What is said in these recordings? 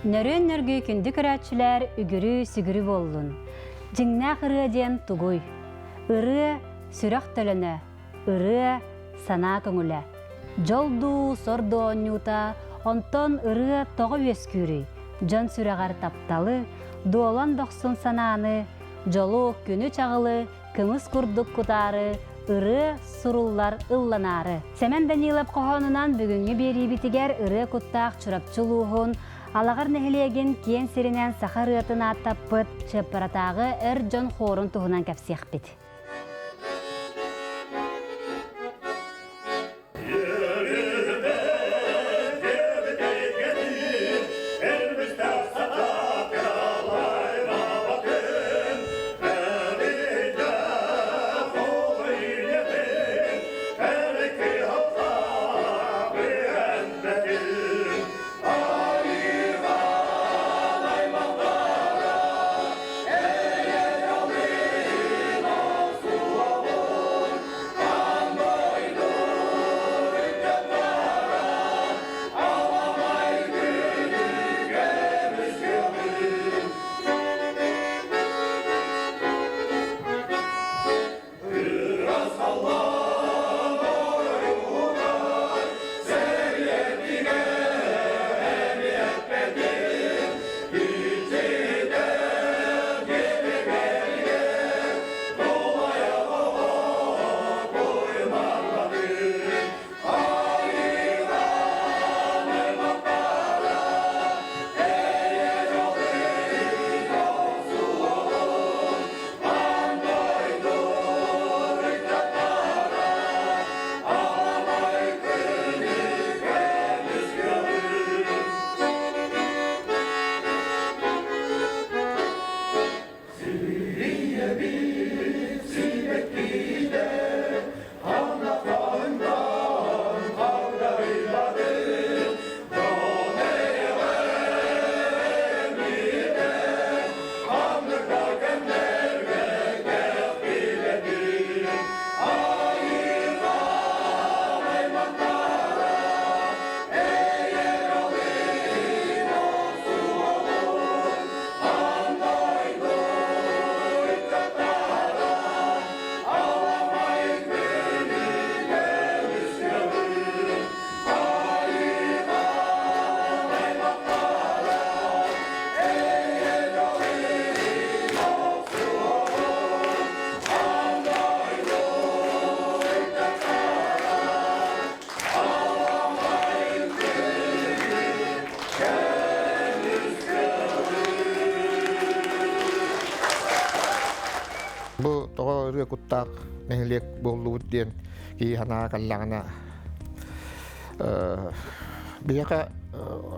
Нөрүөн нөргүй күндү көрөөччүлэр үгүрү сүгүрү буоллун. Дьиҥнээх ырыа диэн тугуй? Ырыа сүрэх төлөнө, ырыа санаа көҥүлэ. Дьол дуу, сор дуу оонньуута, онтон ырыа тоҕо үөскүүрүй? Дьон сүрэҕэр тапталы, дуолан дохсун санааны, дьолу, күнү-чаҕылы кымыс курдук кутаары, ырыа суруллар ылланаары. Сэмэн Данилов хоһоонунан бүгүҥҥү биэриибитигэр ырыа куттаах Чурапчы улууһун Алаҕар нэһилиэгин киэҥ сиринэн саха ырыатын ааттаппыт Чыаппаратааҕы эр дьон хуорун туһунан кэпсиэхпит. Бу тоҕо ырыа куттаах нэһилиэк буоллубут диэн киһи санаа кэллэҕинэ биһиэхэ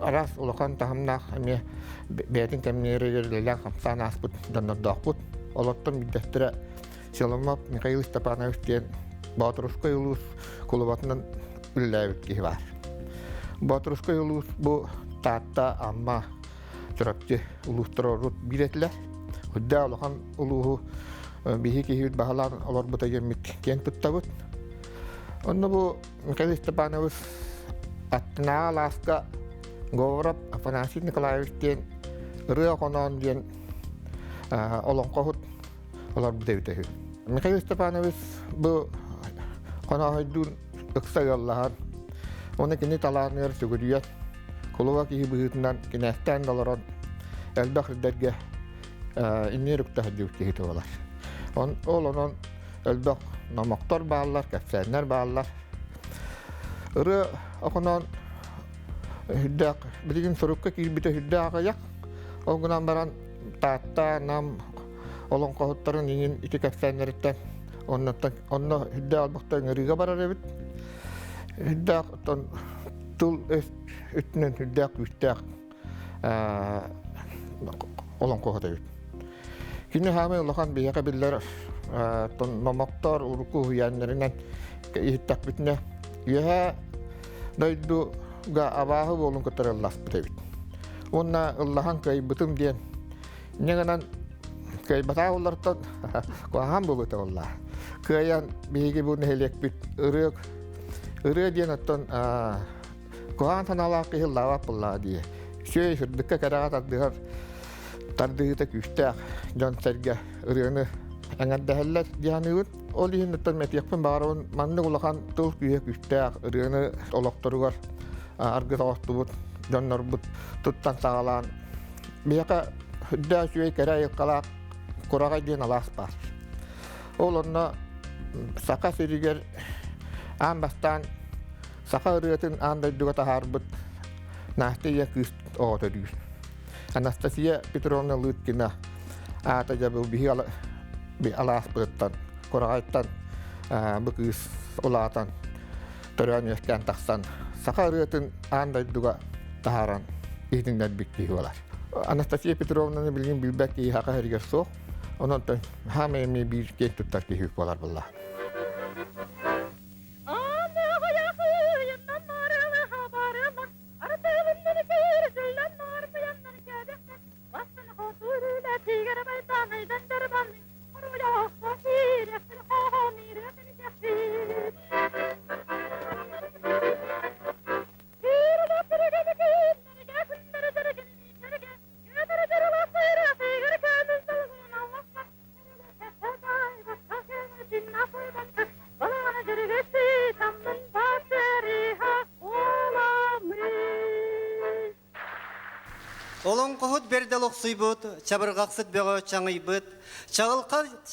араас улахан таһымнаах эмиэ бэйэтин кэмнэригэр үлэлээн хамсаан ааспыт дьоннордоохпут. Олортон биирдэстэрэ Селомов Михаил Степанович диэн Боотурускай улуус кулубатынан үлэлээбит киһи баар. Боотурускай улуус бу Таатта, Амма, Чурапчы улуустара урут биир этилэр. Үрдээх улахан улууһу биһи киһибит баһылаан олорбута диэммит киэн туттабыт. Онно бу Михаил Степанович аттынааҕы алааска Говоров Афанасий Николаевич диэн ырыа хоноон диэн олоҥхоһут олорбут эбитэ үһү. Михаил Степанович бу Хонооһойдуун ыкса ыаллаһан, уонна кини талааныгар сүгүрүйэн, кулуба киһи быһыытынан кинээстээн да олорон элбэх ирдэргэ иннир укта сылдьыбыт киһи буолар. Ол онон элбэх номохтор бааллар, кэпсээннэр бааллар. Ырыа Охоноон үрдээх, билигин сурукка киирбитэ үрдээх аҕыйах. Ол гынан баран Таатта, Нам олоҥхоһуттарын иҥин ити кэпсээннэриттэн оннуттан онно үрдээх олбохто ыҥырыыга барар эбит. Үрдээх оттон тыл өс өттүнэн үрдээх күүстээх олоҥхоһут эбит. Кини хаамай улахан биһиэхэ биллэр номохтор урукку уһуйааннарынан иһиттэхпитинэ үөһээ дойдуга абааһы буолун кытары ылласпыт эбит. Уонна ыллаһан кыайбытым диэн инньэ гынан кыайбатах олортон куһаҕан буолута буолла. Кыайан биһиги бу нэһилиэкпит ырыа ырыа диэн оттон куһаҕан санаалаах киһи ыллаабат буоллаҕа дии. Сүөй сырдыкка кэрэҕэ тардыһар тардыһыыта күүстээх дьон-сэргэ ырыаны эҥэрдэһэллэр дии саныыбын. Ол иһин оттон мэтиэхпин баҕарабын маннык улахан тыл күүһэ күүстээх ырыаны олохторугар аргыс оҥостубут дьоннорбут туттан саҕалаан биһиэхэ үрдээх үчүгэй кэрэ айылҕалаах Кураҕай диэн алаас баар. Ол онно Саха сиригэр аан бастаан саха ырыатын аан дойдуга таһаарбыт Настя ийэ кыыс оҕо төрүүр. Анастасия Петровна Лыткина аата дьабыл биһи алааспытыттан, Кураҕайтан бу кыыс улаатан, төрөөн-үөскээн тахсан саха ырыатын аан дойдуга таһааран иһитиннэрбит киһи буолар. Анастасия Петровнаны билигин билбэт киһи саха сиригэр суох. Онон хаамай эмиэ биир киэн туттар киһи буолар буолла. Олоҥхоһут бэрдэ олохсуйбут, чабырҕахсыт бөҕө чаҥыйбыт,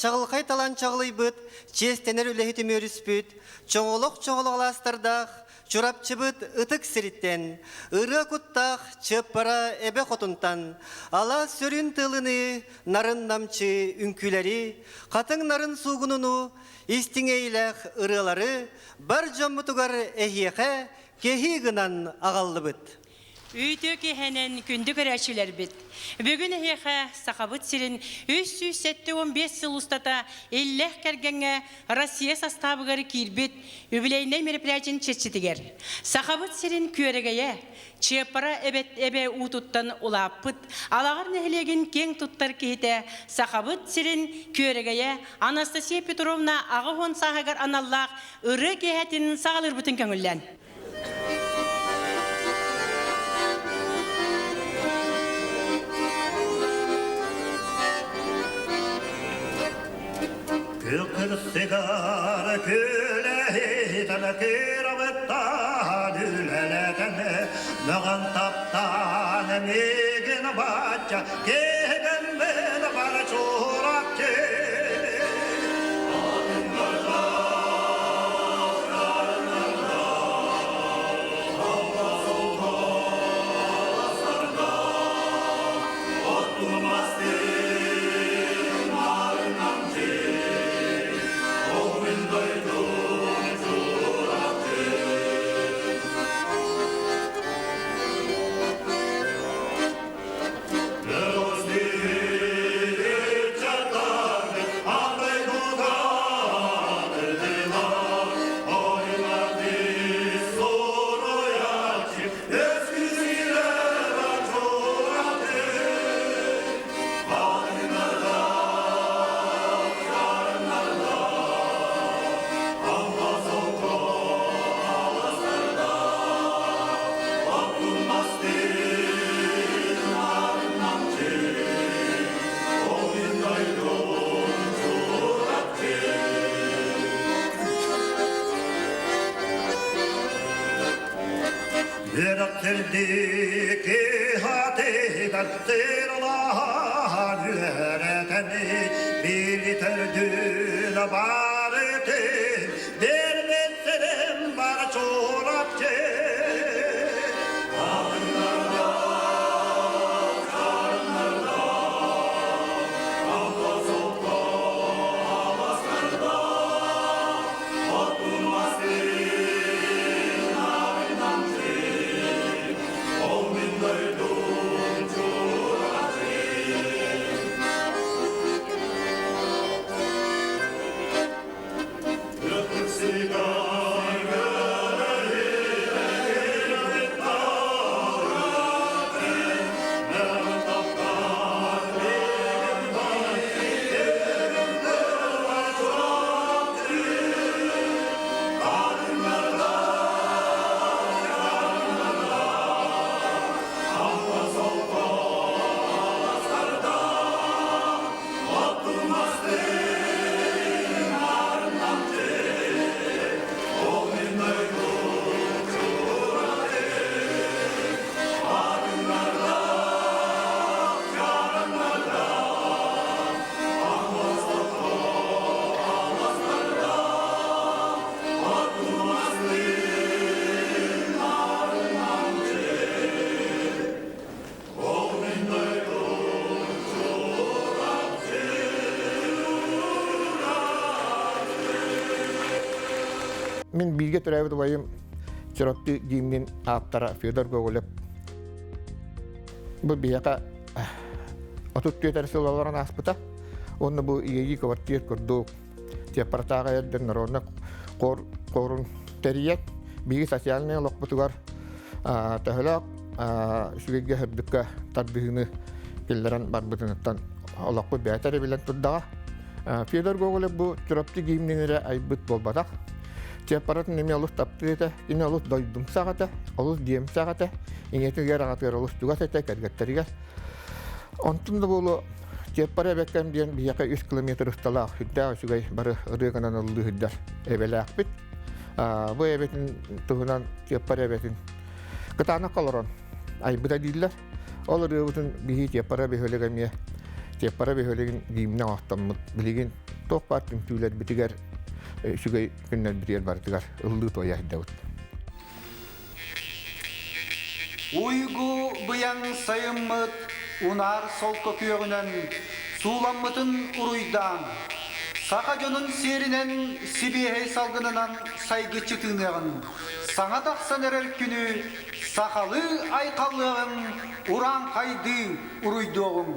чаҕылхай талан чаҕылыйбыт, чиэстэнэр үлэһит үмүөрүспүт, чоҥолох чоҥолох алаастардаах Чурапчыбыт ытык сириттэн, ырыа куттаах Чыаппара эбэ хотунтан, алаас сүрүн тылыныы нарын намчы үҥкүүлэри, хатыҥ нарын суугунуну, истиҥ эйэлээх ырыалары бар дьоммутугар эһиэхэ кэһии гынан аҕаллыбыт. Үтүө киэһэнэн күндү көрөөччүлэрбит! Бүгүн эһиэхэ Сахабыт сирин 375 сыл устата иллээх кэргэҥҥэ Россия састаабыгар киирбит юбилейнай мероприятиен чэрчитигэр Сахабыт сирин күөрэгэйэ Чыаппара эбэт эбэ уутуттан улааппыт Алаҕар нэһилиэгин киэҥ туттар киһитэ Сахабыт сирин күөрэгэйэ Анастасия Петровна 80 сааһыгар аналлаах ырыа киэһэтин саҕалыырбытын көҥүллээн. Күкүр сигар күлэһитэн кырамыттаан үлэлэтэн мөҕөн таптаан миигин бачча киһигэммин бара чурапчы. Үөрэхтэрдики хатыгар сыралаан үөрэтэни билитэрдүн барытын бербеттерин бар чурапчы. Мин бииргэ төрөөбүт убайым Чурапчы гимнин ааптара Федор Гоголев бу биһиэхэ 34 сыл олорон ааспыта. Уонна бу иэйии квартир курдук Чыаппаратааҕы эрдэн народнай хор хорун тэрийэн биһиги социальнай олохпутугар төһөлөөх үчүгэйгэ сырдыкка тардыһыыны киллэрэн барбытыныттан олохпут бэйэтэ эрэ билэн турдаҕа. Федор Гоголев бу Чурапчы гимнин эрэ айбыт буолбатах. Чыаппаратын эмиэ олус таптыыр этэ, кини олус дойдумсах этэ, олус диэмсэх этэ, ийэтигэр аҕатыгар олус чугас этэ, кэргэттэригэр. Онтун да буолуо Чыаппара эбэккэм диэн биһиэхэ үс километр усталаах сүрдээх үчүгэй бары ырыа гынан ыллыы сылдьар эбэлээхпит. Бу эбэтин туһунан Чыаппара эбэтин кытаанах олорон айбыта дииллэр. Ол ырыабытын биһи Чыаппара бөһүөлэгэ эмиэ Чыаппара бөһүөлэгин гимнэ оҥостоммут билигин туох баар түмсүүлэрбитигэр үчүгэй күннэрбитигэр барытыгар ыллыы туойа сылдьабыт. Уйгу быйаҥ сайыммыт унаар солко күөҕүнэн сууламмытын уруйдаан, саха дьонун сиэринэн сибиэһэй салгынынан сайгыччы тыыныаҕын, саҥа тахсан эрэр күнү сахалыы айхаллыаҕыҥ, урааҥхайдыы уруйдуоҕуҥ.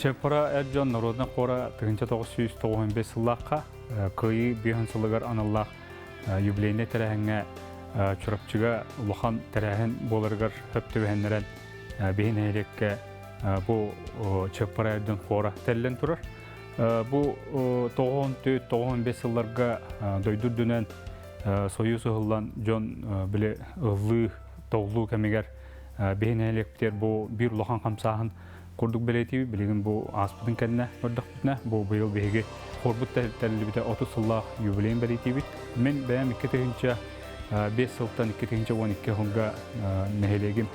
Чеппара эр дьон народнай хора 1995 сыллаахха Кыайыы биэһин сылыгар аналлаах юбилейнай тэрээһиҥҥэ Чурапчыга улахан тэрээһин буоларыгар сөп түбэһиннэрэн биһи нэһилиэккэ бу Чыппара эрдин хора тэриллэн турар. Бу 94-95 сылларга дойду үрдүнэн Союз ыһыллан дьон били ыллыы, тоҕлуу кэмигэр биһи нэһилиэкпитигэр бу биир улахан хамсааһын курдук бэлиэтиибит. Билигин бу ааспытын кэннэ көрдөхпүтүнэ, бу быйыл биһиги хорбут тэриллибитэ 30 сыллаах юбилейын бэлиэтиибит. Мин бэйэм 2005 сылтан 2012 сылга нэһилиэгим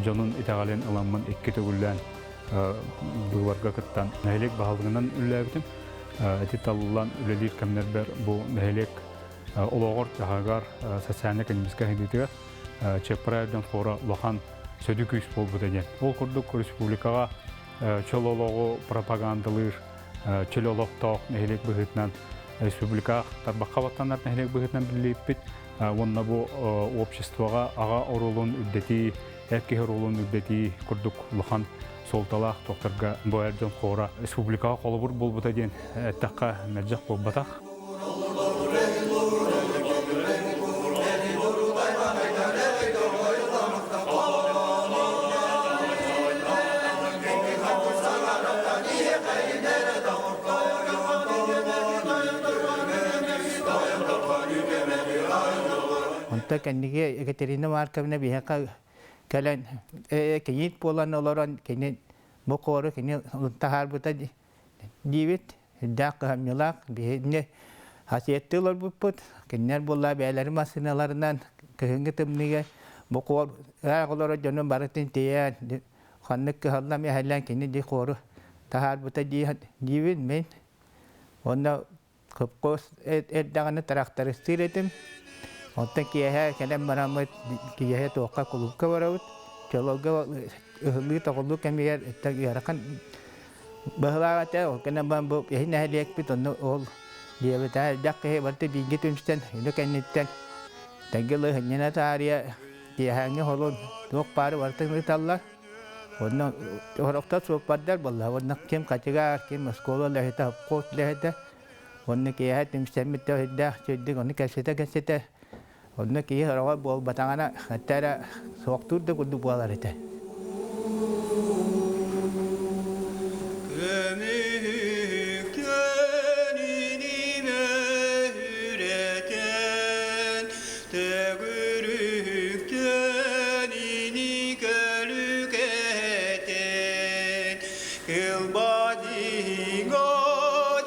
дьонун итэҕэлин ыламмын икки төгүллээн быыбарга кыттан нэһилиэк баһылыгынан үлэлээбитим. Ити талыллан үлэлиир кэмнэрбэр бу нэһилиэк олоҕор, дьаһагар, социально-экономическай сайдыытыгар Чеппара дьон хора улахан сөдү күүс буолбута диэн. Ол курдук республикаҕа чөл олоҕу пропагандалыыр чөл олохтоох нэһилиэк быһыытынан республика тарбахха баттанар нэһилиэк быһыытынан биллибиппит уонна бу обществоҕа аҕа оруолун үрдэтии, эр киһи оруолун үрдэтии курдук улахан суолталаах тохторго бу эр дьон хора республикаҕа холобур буолбута диэн эттэххэ мэлдьэх буолбатах. Онто кэнниги Екатерина Марковна биһиэхэ кэлэн кийиит буолан олорон кини бу хуору кини таһаарбыта диибит. Үрдээх кыһамньылаах биһини хасиеттыы олорбуппут. Кинилэр буолла бэйэлэрин массыыналарынан кыһыҥҥы тымныыга бу хуор ыраах олорор дьонун барытын тиэйэн ханнык кыһаллам эһэллээн кини ди хуору таһаарбыта диибин мин. Уонна Хопкуос эрдэҕинэ тырахтарыстыыр этим. Онтон киэһэ кэлэн бараммыт киэһэ туохха кулуупка барабыт. Чололго ыһыллыы-тоҕуллуу кэмигэр ыарахан быһылаах этэ. Ол гынан баран бу иһин нэһилиэкпит онно ол диэбитэ элбэх киһи барыта бииргэ түмсэн үлэ кэнниттэн тэҥҥэ лыһынньана таарыйа киэһээҥҥи холун туох баары барытын ыыталлар. Онно сорохтор суоппардар буолла. Онно ким хачыгаар, ким оскуола үлэһитэ, обход үлэһитэ. Онно киэһэ түмсэммит төһүрдээх чөйдүк ону кэпсэтэ-кэпсэтэ онно киһи сороҕо буолбатаҕына хатта эрэ суохтуур да курдук буолар этэ. Көмүһүктэн Төгүрүктэн ини көлүкэтин, Кылбадиҥа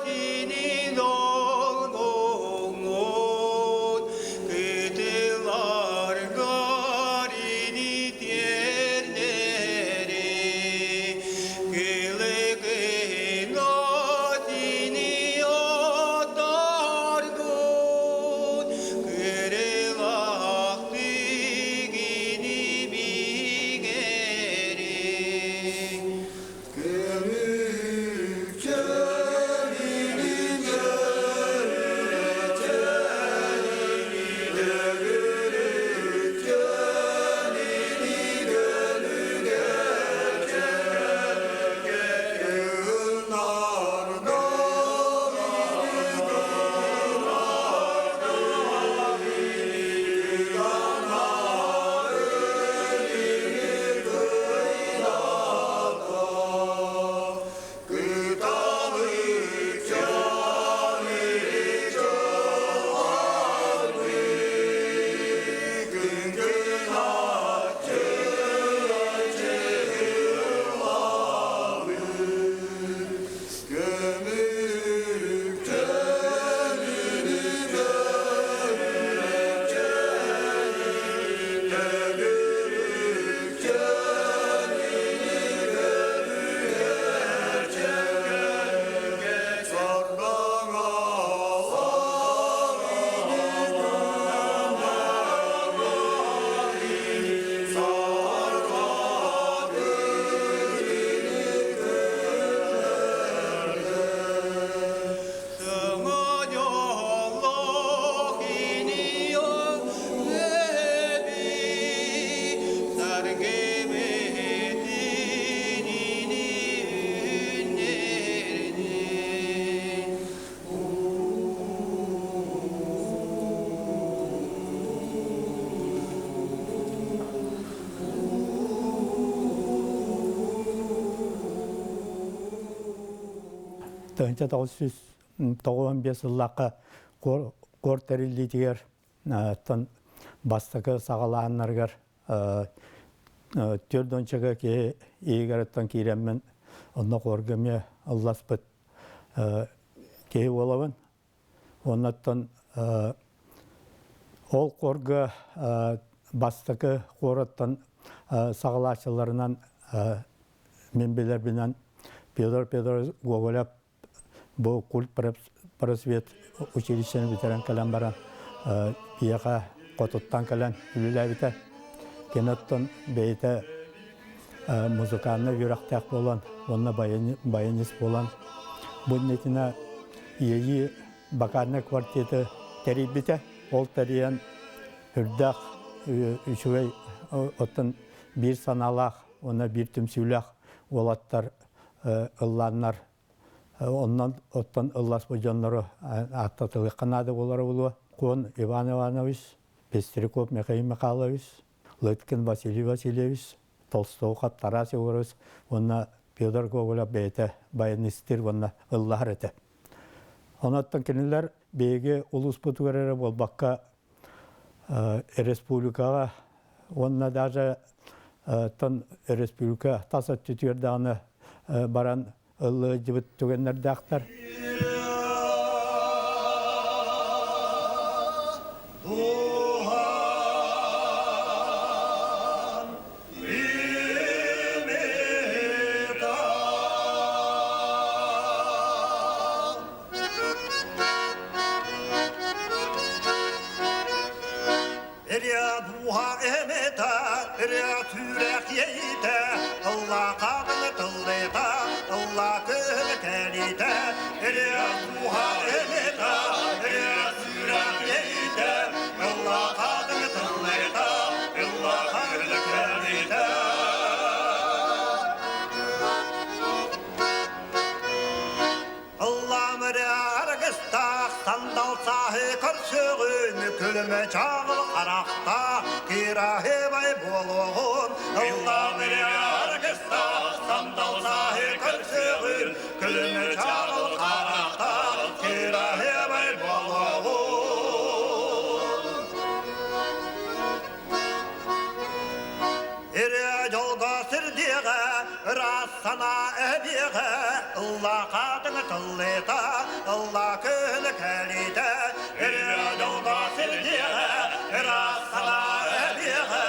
тинин олгоҥун, Кытыларгар ини тиэрнэри, Кылыкына тини отаргун, 1995 сыллаахха куор тэриллиитигэр оттон бастакы саҕалааннарыгар түөрт уончака киһи иһигэр оттон киирэммин онно хуорга эмиэ ылласпыт киһи буолабын. Оннуттан ол хуорга бастакы хуораттан саҕалааччыларынан мин билэрбинэн Петр Петрович Гоголев бу культ просвет училищены бүтэрэн кэлэн баран биһиэхэ хотуттан кэлэн үлэлээбитэ. Кини оттон бэйэтэ музыкальнай үөрэхтээх буолан уонна баянист буолан бу иннитинэ Иэйии вокальнай квартеты тэрийбитэ. Ол тэрийэн үрдээх үчүгэй оттон биир санаалаах уонна биир түмсүүлээх уолаттар ыллааннар оннон оттон ылласпыт дьоннору ааттатылыахха наада буолара буолуо. Куон Иван Иванович, Пестряков Михаил Михайлович, Лыткин Василий Васильевич, Толстовхат Тарас Егорович уонна Петр Гоголев бэйэтэ баянистир уонна ыллаһар этэ. Онон кинилэр биһиги улууспутугар эрэ буолбакка республикаҕа уонна даже тон республика тас өттүтүгэр даҕаны баран ыллыдьыбыт түгэннэрдээхтэр. Эрия эмета, эрия түрэх ейте, Алла қағыны тыллыта, Алла көлі кәлите. Эрия духа эмета, эрия сүрэх ейте, Алла қағыны тыллыта, Алла көлі кәлите. Алламыр аргыстақ, сандал сахы көрсөғін, күліме чағыл қарақта, кирахы бай болуғын. Алламыр аргыстақ, сандал сахы көрсөғін, күліме чағыл қарақта, кирахы бай болуғын. Ире жолға сірдеға, ырас сана әбеға, Алла қадыңы тыллыта, Алла күні кәлиті. Ире жолға сірдеға, ырас сана әбеға,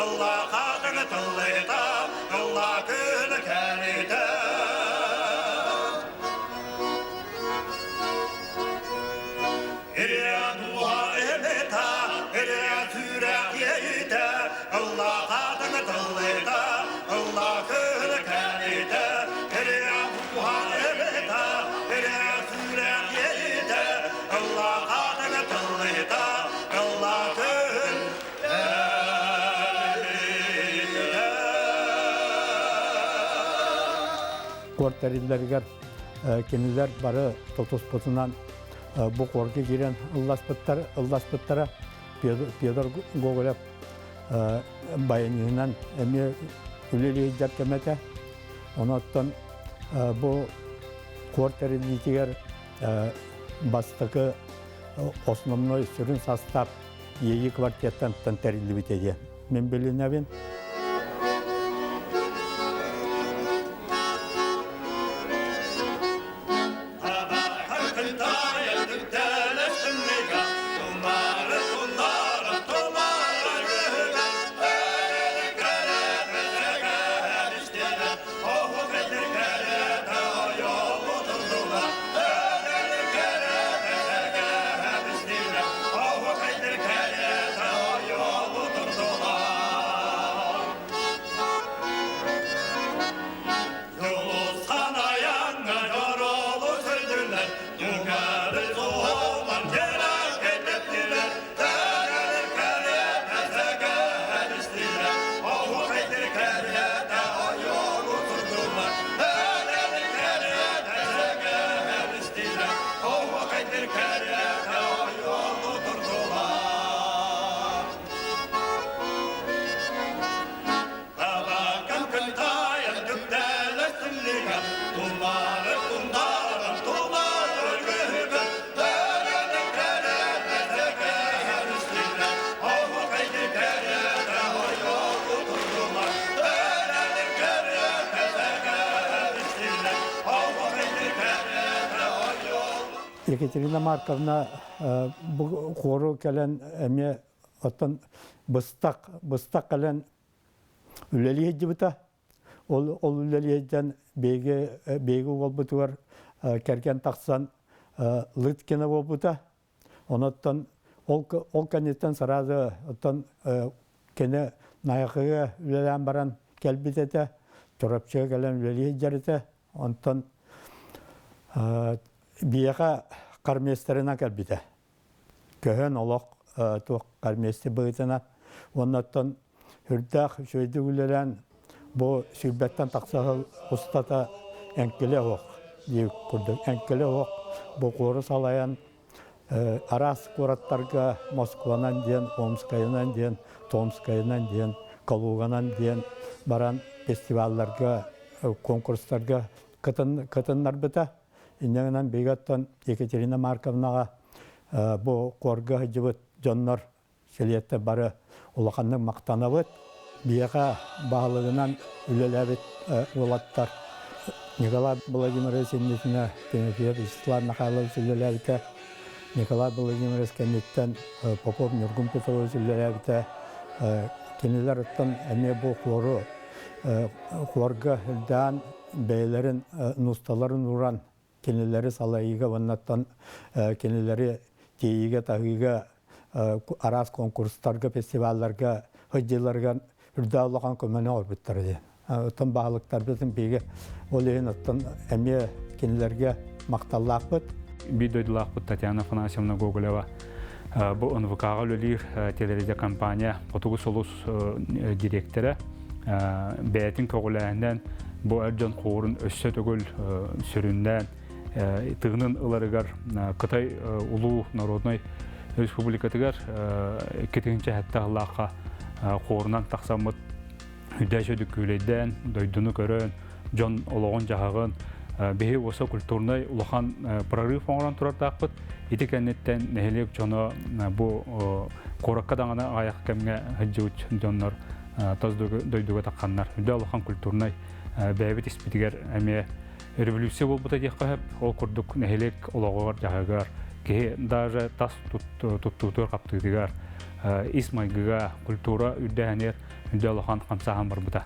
Алла қадыңы тыллыта, Алла күні кәлиті. Ире духа эмета, ире сүрек ейте, Алла қадыңы тыллыта, Алла күні кәлиті. Ире духа эмета, ире сүрек ейте, Алла қадыңы тыллыта, Алла күн Куортериллэригэр кинилэр бары тотуспутунан бу корга киирэн ылласпыттар ылласпыттара Петр Гоголев баянынан эмиэ үлэлиэйдэр кэмэтэ. Оноттон бу куортериллиитигэр бастакы основной сүрүн состав Иэйии квартеттан тэриллибитэ диэн мин билинэбин. Екатерина Марковна бу хуору кэлэн эмиэ оттон быстах быстах кэлэн үлэлии сылдьыбыта. Ол ол үлэлиэйдэн биһиги биһиги уолбутугар кэргэн тахсан Лыткина буолбута. Онуттан ол ол кэнниттэн сразу оттон кини Найахыга үлэлээн баран кэлбит этэ, Чурапчыга кэлэн үлэлии сылдьар этэ. Онтон биһиэхэ хормейстерынан кэлбитэ. Көһөн олох туох хормейстер быһыытынан уонна оттон үрдээх үчүгэйдик үлэлээн бу сүүрбэттэн тахса сыл устата эҥкилэ суох диир курдук эҥкилэ суох бу куору салайан араас куораттарга Москванан диэн, Омскайынан диэн, Томскайынан диэн, Калуганан диэн баран фестивалларга, конкурстарга кытыннарбыта. Инньэ гынан биһиги оттон Екатерина Марковнаҕа бу куорга сылдьыбыт дьоннор сэлиэттэ бары улаханнык махтанабыт. Биһиэхэ баһылыгынан үлэлээбит уолаттар Николай Владимирович иннитинэ Тимофеев Вячеслав Михайлович үлэлээбитэ. Николай Владимирович кэнниттэн Попов Ньургун Петрович үлэлээбитэ. Кинилэр оттон эмиэ бу хуору хуорга үрдээн бэйэлэрин нуусталарын ууран кинилэри салайыыга уоннаттан кинилэри тиэйиигэ-таһыыга араас конкурстарга, фестивалларга сылдьыыларыгар үрдээх улахан көмөнү оҥорбуттара диэн. Оттон баһылыктарбытын биһиги ол иһин оттон эмиэ кинилэргэ махталлаахпыт. Биир дойдулаахпыт Татьяна Афанасьевна Гоголева бу НВК-ҕа үлэлиир телерадиокомпания Хотугу сулус дириэктэрэ бэйэтин көҕүлээһинэн бу эр дьон хуорун өссө төгүл сүрүннээн тыынын ыларыгар Кытай улуу народнай республикатыгар 2007 сыллаахха хуорунан тахсаммыт үрдээч өдүккүүлэйдээн дойдуну көрөн дьон олоҕун-дьаһаҕын биһи уоса культурнай улахан прорыв оҥорон турардаахпыт. Ити кэнниттэн нэһилиэк дьоно бу куоракка даҕаны аҕыйах кэмҥэ сылдьыбыт дьоннор тас дойдуга тахханнар үрдэ улахан культурнай бэйэбит испитигэр эмиэ революция буолбута диэххэ сөп. Ол курдук нэһилиэк олоҕугар-дьаһагар киһи даже тас туттуутугар хаптыытыгар ис майгыга культура үрдээһинигэр үрдэ улахан хамсааһын барбыта.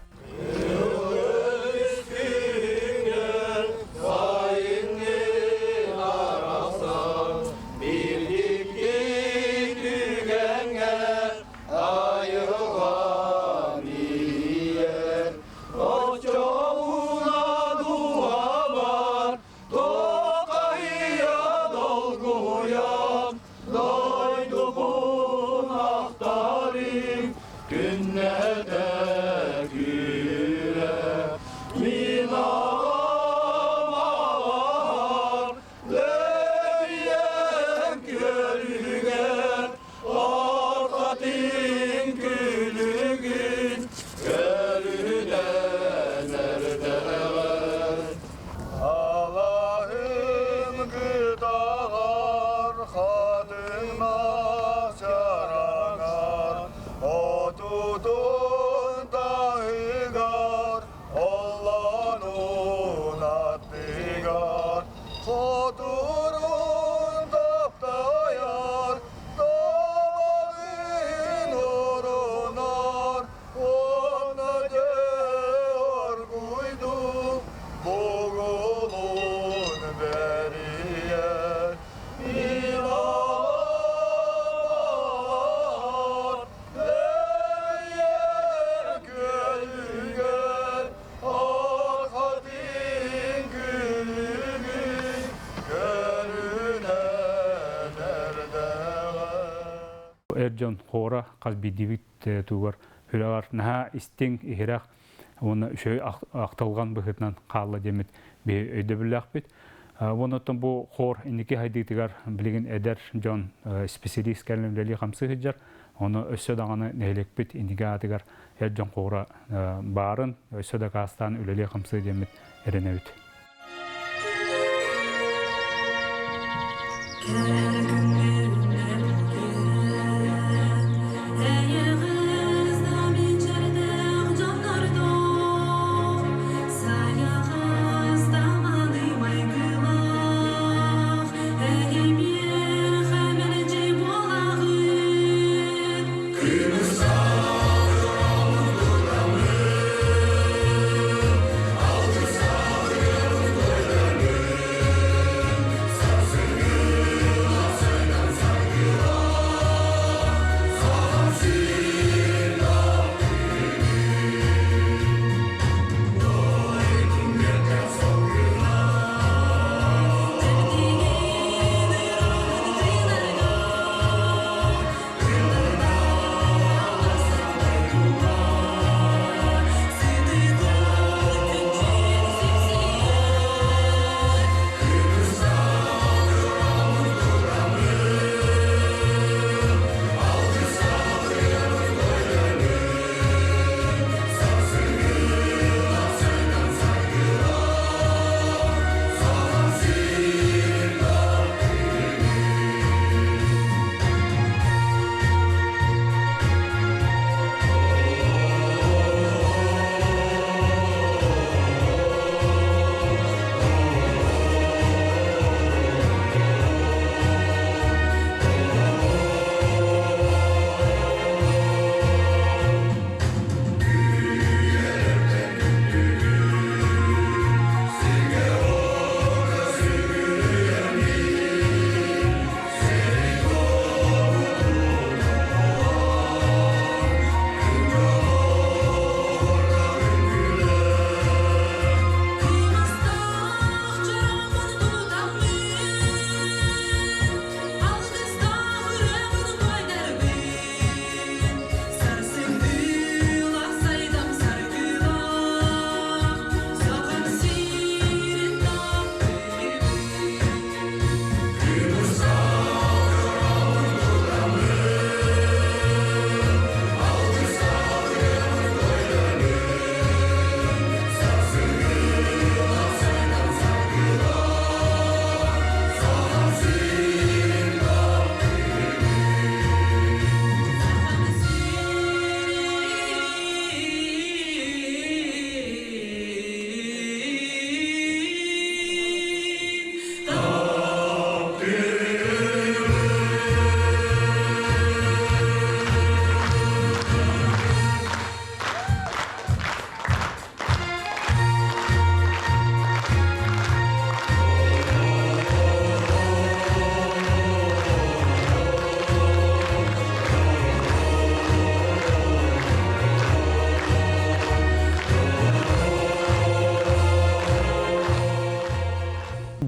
Эр дьон хора хас биирдиибит тугар хүрэҕэр наһаа истиҥ, иһирэх уонна үчүгэй ахтылҕан быһыытынан хаалла диэммит биһи өйдөбүллээхпит. Уонна оттон бу хор инники хайдыытыгар билигин эдэр дьон специалист кэлэн үлэлии хамсыы сылдьар. Ону өссө даҕаны нэһилиэкпит инники аатыгар эр дьон хора баарын өссө дакаастаан үлэлии хамсыы диэммит эрэнэбит.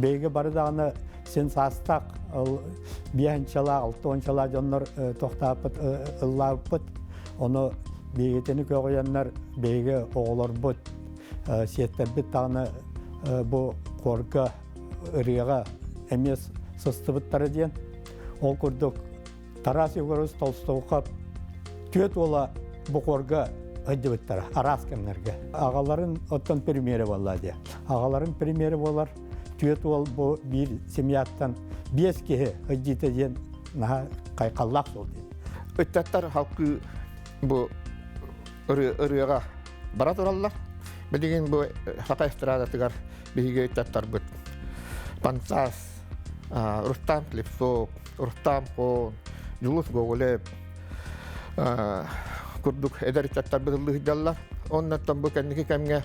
Биһиги бары даҕаны син саастаах биэһинчэлээх, алтуончалаах дьоннор тохтооппут ыллаабыппыт. Ону биһигитини көҕүйэннэр биһиги оҕолорбут, сиэттэрбит даҕаны бу хорга ырыаҕа эмиэ сыстыбыттара диэн. Ол курдук Тарас Егорович Толстовка түөрт уола бу хорга сылдьыбыттара араас кэмнэргэ. Аҕаларын оттон премьерэ буолла диye. Аҕаларын премьерэ буолар түөрт уол бу биир семьяттан биэс киһи сылдьыыта диэн наһаа хайхаллаах суол диэн. Ыччаттар халкыы бу ырыаҕа бара тураллар. Билигин бу саха эстрадатыгар биһиги ыччаттарбыт Пансас, Рустам Слепцов, Рустам Хон, Дьулус Гоголев курдук эдэр ыччаттарбыт ыллыһыдьаллар. Оннуттан бу кэнники кэмҥэ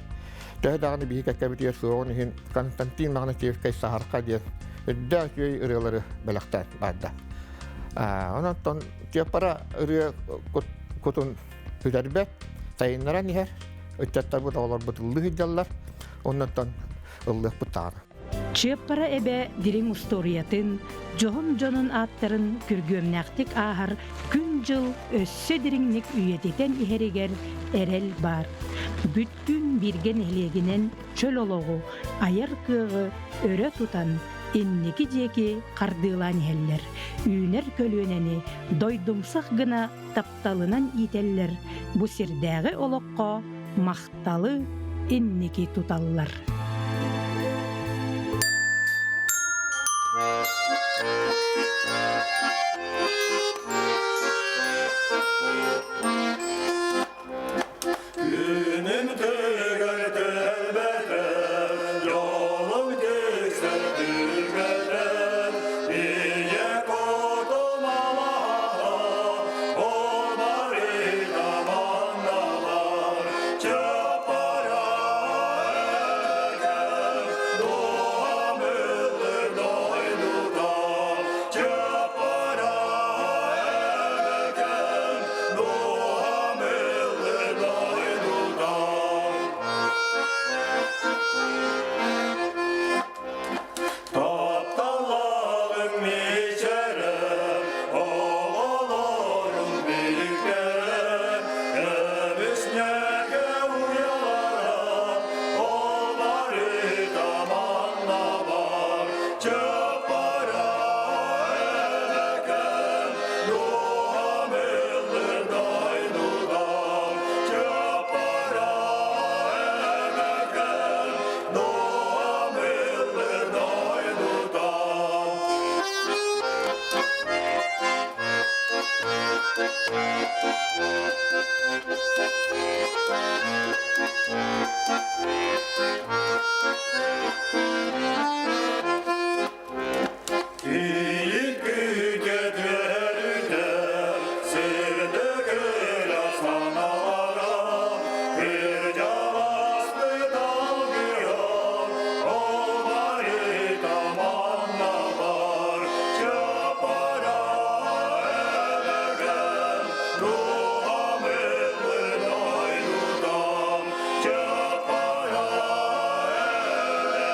төһө даҕаны биһи кэккэбитигэр суоҕун иһин Константин Магнатьевскай Саһарха диэн үрдээх үчүгэй ырыалары бэлэхтээн барда. Онон Чыаппара ырыа кутун сүтэрбэт, сайыннаран иһэр. Ыччаттарбыт оҕолорбут ыллыы сылдьаллар. Оннуттан ыллыахпыт даҕаны. Чыаппара эбэ дириҥ устуоруйатын, дьоһун дьонун ааттарын күргүөмнээхтик ааһар күн-дьыл өссө дириҥник үйэтитэн иһэригэр эрэл баар. Бүттүүн бииргэ нэһилиэгинэн чөл олоҕу, айар кыаҕы өрө тутан, инники диэки хардыылаан иһэллэр, үүнэр көлүөнэни дойдумсах гына тапталынан иитэллэр, бу сирдээҕи олоххо махталы инники туталлар. Күнүм тыгар төлбөтө, жолум тиксэр түргэтэ, ийэ кутум алаһа, олбарыта манналар, чаппара эргэр, дуһам ыллыр дойдута, чаппара эргэр, дуһам ыллыр дойдута. Тапталлаҕым мичээрэ, оҕолорум биликтэрэ, көмүс ньэгэ уйалара, ол барыта манна бар, чаппара эбэкэм, дууһам ыллыр дойдугар, чаппара эбэкэм, дууһам ыллыр дойдугар. Киит күүтэ түһэрүтэ, сырдык ыра санаалара, кырдьаҕаспыт алгыһа, ол барыта манна бар, чапара эбэгэм, дууһам ыллыр дойдутам, чапара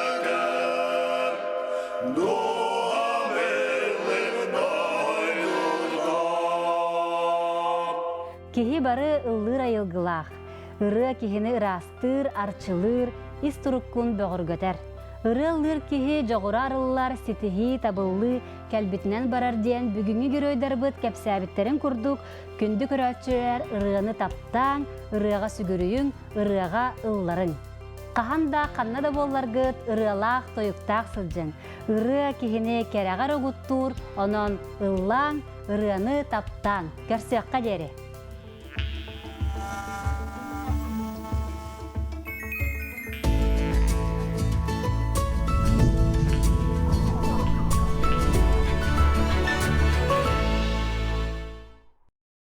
эбэгэм, дууһам ыллыр дойдутам. Киһи бары ыллыыр айылгылаах. Ырыа киһини ыраастыыр, арчылыыр, ис туруккун бөҕөргөтөр. Ырыа ыллыыр киһи дьоҕура арыллар, ситиһии, табыллыы кэлбитинэн барар диэн бүгүҥҥү геройдарбыт кэпсээбиттэрин курдук, күндү көрөөччүлэр ырыаны таптааҥ, ырыаҕа сүгүрүйүҥ, ырыаҕа ылларыҥ. Хаһан да, ханна да буолларгыт, ырыалаах, тойуктаах сылдьыҥ. Ырыа киһини кэрэҕэр угуттуур, онон ыллааҥ, ырыаны таптааҥ. Көрсүөххэ диэри!